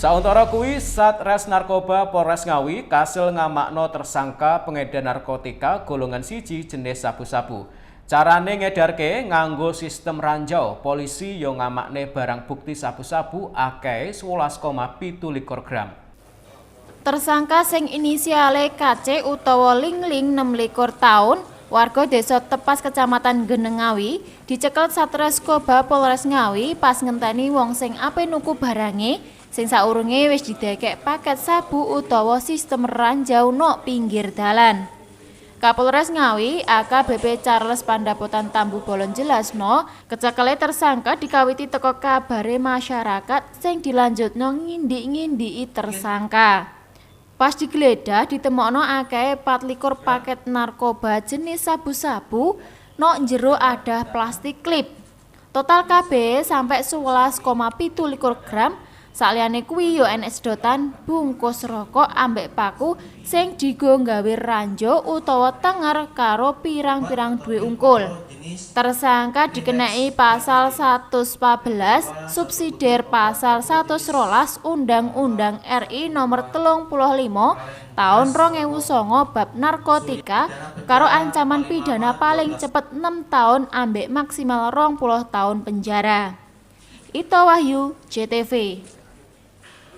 Sauntara kuwi, Satres Narkoba Polres Ngawi kasil ngamakno tersangka pengedar narkotika golongan 1 jenis sabu-sabu. Carane ngedarke nganggo sistem ranjau, polisi yo ngamakne barang bukti sabu-sabu akeh 11,27 gram. Tersangka sing inisiale KC utawa Ling Ling 26 taun, warga Desa Tepas, Kecamatan Geneng, Ngawi, dicekel Satreskoba Polres Ngawi pas ngenteni wong sing ape nuku barange sing saurunge wis didekek paket sabu utawa sistem ranjau nok pinggir dalan. Kapolres Ngawi AKBP Charles Pandapotan Tambu Bolon jelasno, kecekele tersangka dikawiti teko kabare masyarakat sing dilanjutno ngindik-ngindiki tersangka. Pas digeledah ditemokno akeh 24 paket narkoba jenis sabu-sabu nok jero adah plastik klip. Total kabeh sampai 11,27 gram. Saliyane kuwi yo enek sedotan, bungkus rokok ambek paku sing digo gawe ranjo utawa tenger karo pirang-pirang duwe ungkul. Tersangka dikenai pasal 114 subsidiar pasal 112 Undang-Undang RI nomor 35 tahun 2009 bab narkotika karo ancaman pidana paling cepet 6 tahun ambek maksimal 20 tahun penjara. Ito Wahyu, JTV.